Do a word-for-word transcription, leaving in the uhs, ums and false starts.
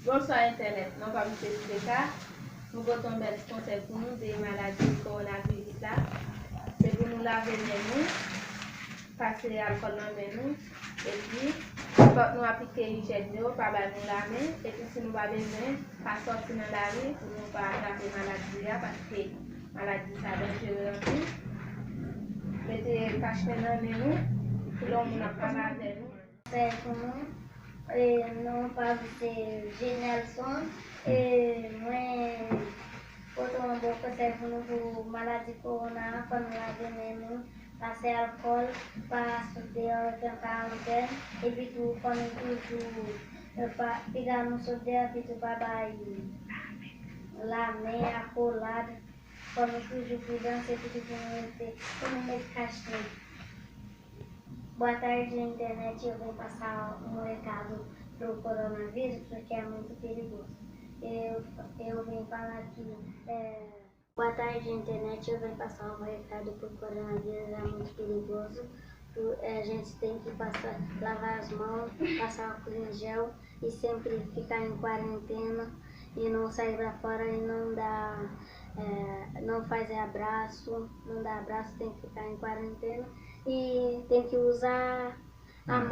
Bonswa entènèt, non pa m se Rebecca. Nou pote yon bèl konsèy pou nou de maladi kowonaviris la. Se pou nou lave men nou, pase alkòl nan men nou, epi fòk nou aplike ijèn yo, pa bay moun lamen, epi si nou pa bezwen, pa sòti nan lari pou nou pa atrape maladi a, paske maladi sa danjere anpil. Mete kachnen nan nen nou, pou lè yon moun ap pale avè nou. Konsèy pou nou, e, non pa m se Jenelson, e mwen pote yon bon konsèy pou nou pou maladi kowona a, fò nou lave men nou, pase alkòl, pa sot deyò, ret an karantèn, epi tou fò nou toujou, e, pa, piga nou sot deyò, epi tou pa bay lamen, akolad, fò nou toujou pridan, se pou toujou nou rete, pou nou met kachnen. Boa tarde, internet, eu venho passar um recado pro coronavírus, porque é muito perigoso. Eu, eu vim falar aqui. É... Boa tarde, internet, eu venho passar um recado pro coronavírus, é muito perigoso. Pro- é, a gente tem que passar, lavar as mãos, passar álcool em gel e sempre ficar em quarentena e não sair pra fora e não dar, é, não fazer abraço, não dar abraço, tem que ficar em quarentena e tem que usar a